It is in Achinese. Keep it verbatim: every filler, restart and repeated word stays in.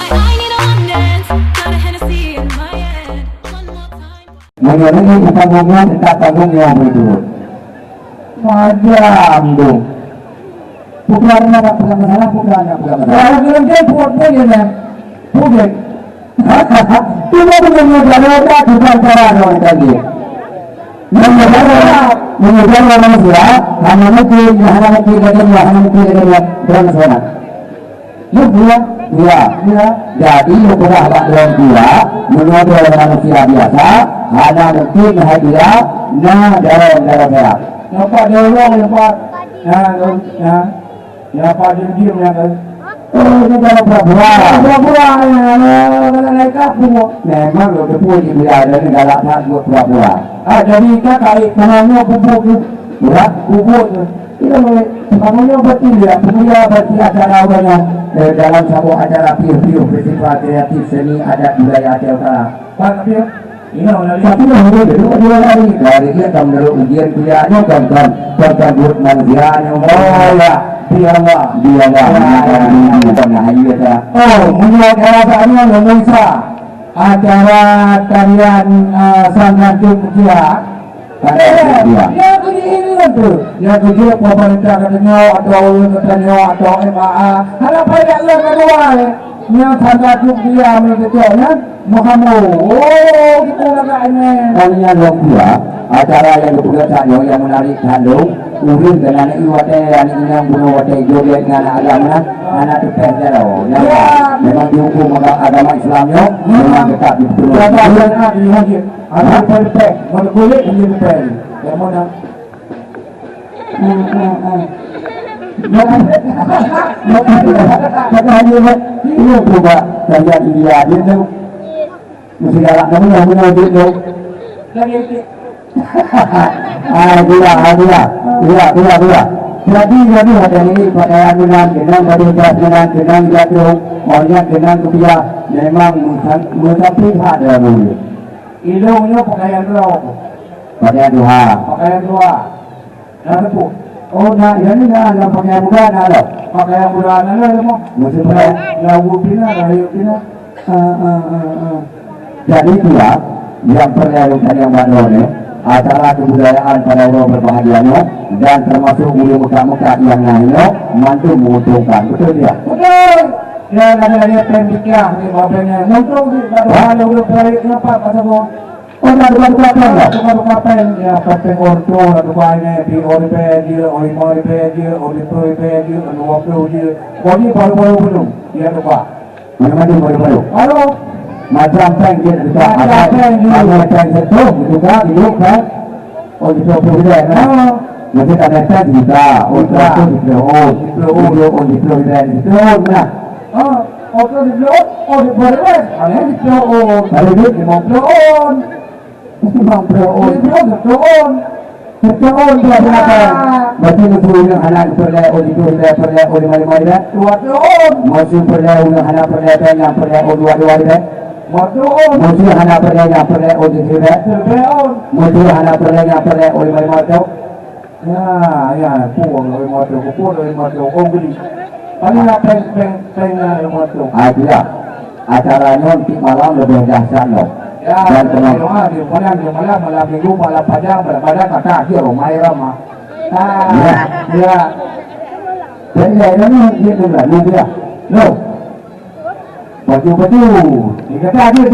I need a one dance, got a Hennessy in my hand. One more time. Meunyoe lagèe bukan ngon, tak tanggung nyoe beutôi. Macam tu. Bukan nak pegang masalah, bukan nak pegang masalah. Kalau belum dia buat pun dia nak. Bukan. Cuma dengan jalan tak bukan cara orang tadi. Meunyoe jalan, meunyoe jalan manusia, hana mungkin, hana mungkin lagèe nyan, hana mungkin lagèe nyan. Bukan masalah. Nyoe buya, buya, buya. Jadi, nyoe peugah bak droe buya, meunyoe droe manusia biasa, hana mungkin hai buya na dalam-dalam saya. Nampak dia orang nampak. Nah, nah. Ya, Pak Jim-Jim ya kan. Oh, ini dalam pura-pura. Pura-pura, ya, kalau naik kapur. Memang lo tepuk di buya ada ni galak sangat buat pura-pura. Ah, jadi kakak, eh, tangannya bubuk tu. Ya, bubuk tu. Iya, boleh. Sebenarnya berarti dia, dia berarti acara orang yang, eh, dalam satu acara piuh-piuh festival kreatif seni adat budaya Aceh Utara. Pak, tapi, inoe lagi. Tapi dah boleh duduk dua hari. Dari dia kan menurut ujian kuliah nyoe kan, kan, kan, kan buat manusia nyoe. Oh, ya. Di Allah. Di Allah. Ya, ya, ya. Bukan hanya dah. Oh, menurut rasa ni, Indonesia. Acara tarian, ah, Sangkan Jogja. Sangkan Jogja. Eh, nyang keu di England tu. Nyang keu jeuet pemerintah geutanyoe, atau ureueng geutanyoe, atau M A A. Hana payah lé keudua, eh. Nyang Sangkan Jogja meukeujot nyan, Muhammad. Oh, gitu lah agaknya. Kami nyang lom dua, acara nyang geupeugah tanyoe nyang menarik kandong, ureueng keunan ié watèe, aneuk inong bunoe watèe joget ngon aneuk agam nyan, hana teupèh jaroe. Nyan memang dihukum agama Islam nyoe, memang tetap dipeutulak. Ada pempek, mau kulit dia pempek. Yang mana? Hmm, hmm, hmm. Maka hanya buat, iya, coba tarian India dia tu. Mesti galak kamu yang punya duit tu. Ah, gila, ah, gila. Gila, gila, gila. Jadi, jadi ada ni pakaian dengan, dengan baju jas dengan, dengan jatuh, orangnya dengan kupiah. Memang musafir ada dulu. Ilong nyoe pakaian droe. Pakaian tuha. Pakaian tuha. Nah, teupeu. Oh, nah, ya ni nah, nah pakaian muda nah lo. Pakaian muda nah lo, mo. Mesti pakai. Nah, wu pina, nah, yu pina. Ah, ah, ah, ah. Jadi itulah yang perlu kalian bangun ni. Acara kebudayaan pada orang berbahagia nyoe dan termasuk ureueng meukat-meukat nyang na nyoe mandum menguntungkan. Betul tidak? Betul. Ya, ada-ada pen dikah ni, babengnya. Untung di, baru ada ureueng baik nampak pasal Oh, na tukar-tukar péng dah? Tukar-tukar péng, ya, péng orto, na tukar ini, pi o ribèe jeuet, o limong ribèe jeuet, o siplôh ribèe jeuet, o dua ploh jeuet. Pokoknya baru-baru belum, ya, tukar. Macam-macam baru-baru. Baru. Macam péng jeuet tukar. Macam péng jeuet. Ada péng seratus, tukar, hidup péng. Oh, siplôh ribèe, kan? Ha. Mesti ada péng juta, oh, siplôh. Siplôh. Siplôh, oh, siplôh ribèe, siplôh, nah. Ha. Oh, siplôh, oh, siplôh ribèe. Ada siplôh, oh. Ada duit lima puluh, oh. Lima puluh. Lima puluh, seratus. Seratus tu berapa? Ah. Berarti musuh ureueng hana peureulèe, oh, itu peureulèe, peureulèe, oh, lima, lima, lima. Dua puluh. Musuh peureulèe ureueng hana peureulèe péng, nyang peureulèe, oh, dua, dua, lima. Dua puluh. Musuh hana peureulèe, nyang peureulèe, oh, tujuh, lima. Tujuh. Musuh hana peureulèe, nyang peureulèe, oh, lima, lima, seratus. Ya, ya, puang lima ratus, kupon lima ratus, oh, beli. Paling lah peng, peng, peng, ah, lima ratus. Ah, itu ya. Acara nyoe tiep malam leubeh dahsyat nyoe. Ya, dan ya, tenang. Ya, di malam, di malam, malam minggu, malam panjang, malam panjang, kata akhir, oh, mai ramah. Ah, ya. Ya. Jadi, ya, ini dia tu lah, ni dia. Loh. Baju-baju. Dia kata akhir.